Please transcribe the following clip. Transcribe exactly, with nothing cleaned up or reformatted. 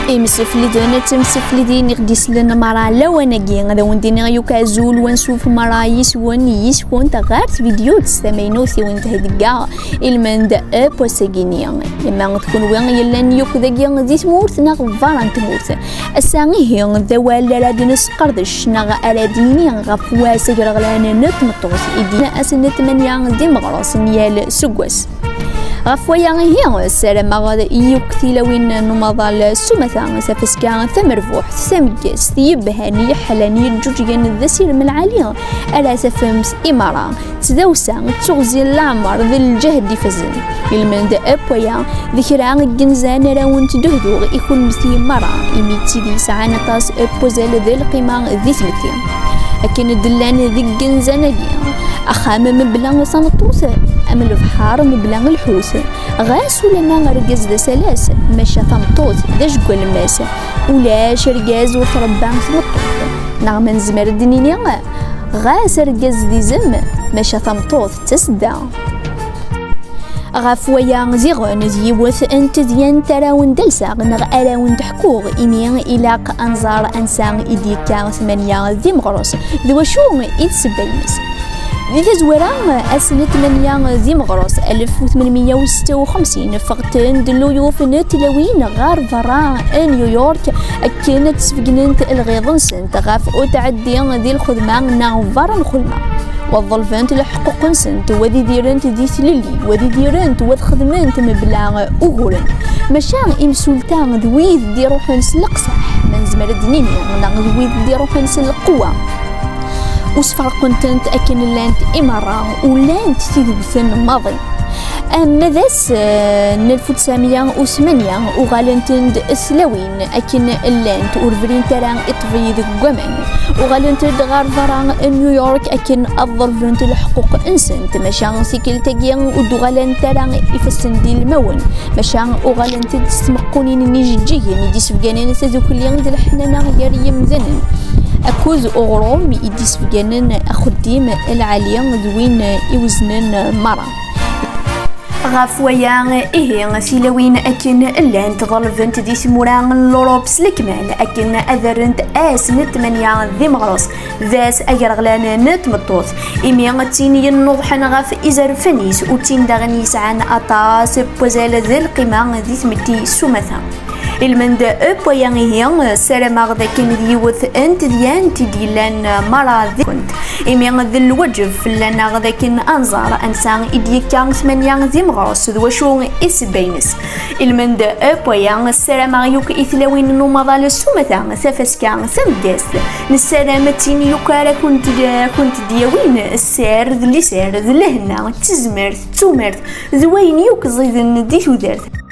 Imsefliden d temseflidin i ɣ-d-isellen merra lawan-agi, ad awen-d-iniɣ yakk azul u ansuf merra yis-wen, yis-kunt ɣer tvidyut tamaynut i wen-d-thegga Ilmend n wass-agi-nni. Ama d kunwi yellan yakk dagi di tmurt neɣ berra n tmurt, ass-a ihi d awal ara d-nesqerdec neɣ ara d-nini ɣef wass agraɣlan n tmeṭṭut i d-ass n tmanya di meɣres n yal seggas. Ɣef waya ihi, ssarameɣ yakk tilawin n umaḍal s umata, tafaska tamerbuḥt, tameggazt, yebhan, yeḥlan, yeǧǧuǧgen d asirem lɛali ara tafemt i merra. D tdawsa, d tuɣzi n leɛmer, d lǧehd ifazen. Ilmend n waya, d kra n yinzan ara wen-d-sdehduɣ i kunemti merra, imi d tid yesɛan aṭas n wazal d lqima di tmetti. Akken d-llan deg yinzan-agi, axxam mebla tameṭṭut, am lebḥer mebla lḥut. Ɣas ulamma argaz d asalas, maca tameṭṭut d ajgu alemmas. Ulac argaz ur t-tṛebba tmeṭṭut. Neɣ ma nezmer ad d-nini, ɣas argaz d izem, maca tameṭṭut d tasedda. Ɣef waya diɣen, d yiwet n tedyant ara wen-d-alseɣ neɣ ara wen-d-ḥkuɣ, imi ilaq ad nẓer ansa i d-yekka tmanya di meɣres, d wacu i d ssebba-ines. Di tazwara, ass n tmanya di meɣres alef u tmenmeyya u setta u xemsin, ffɣen-d luyuf n tlawin ɣer berra n New York, akken ad d-sbegnent lɣiḍ-nsent ɣef utɛeddi di lxedma neɣ berra n lxedma. Wa ḍelbent leḥquq-nsent, wa ad idirent di tlelli, wa ad idirent, wa ad xedment mebla uguren. Maca imsulta d wid d-iruḥen s leqseḥ, ma nezmer ad d-nini, neɣ d wid d-iruḥen s lqewwa. Ur sferqen-tent akken llant i merra, u llant tidwten maḍi. Ama d ass, eh, n alef u tesɛemya u tmanya, uɣalent-d tlawin akken llant, ur brint ara i ṭṭbel deg waman. Uɣalent-d ɣer berra n New York akken ad ḍelbent leḥquq-nsent, maca tikkelt-agi ur d-uɣalent ara ifassen d ilmawen, maca uɣalent-d s tmeqqunin n ijeǧǧigen i d-isebganen tadukli d leḥnana gar yimdanen, akked uɣrum i d-isebganen axeddim lɛali d win iweznen merra. Ɣef waya ihi, tilawin akken llant ḍelbent di tmura n Lurup s lekmal akken ad rrent ass n tmanya di meɣres d ass agraɣlan n tmeṭṭut, imi d tin yennuḍḥen ɣef izerfan-is, u d tin daɣen yesɛan aṭas n wazal d lqima di tmetti s umata. Ilmend n waya ihi, ssarameɣ d akken d yiwet n tedyant i d-yellan merra deg-kent, imi d lwaǧeb fell-aneɣ d akken ad nẓer ansa i d-yekka tmanya di meɣres d wacu i d ssebba-ines. Ilmend n waya, ssarameɣ yakk i tlawin n umaḍal s umata, tafaska tameggazt, nessaram d tin yakk ara kunt-, kunt-d-yawin sser d liser d lehna d tezmert d tumert d wayen yakk ẓiden di tudert.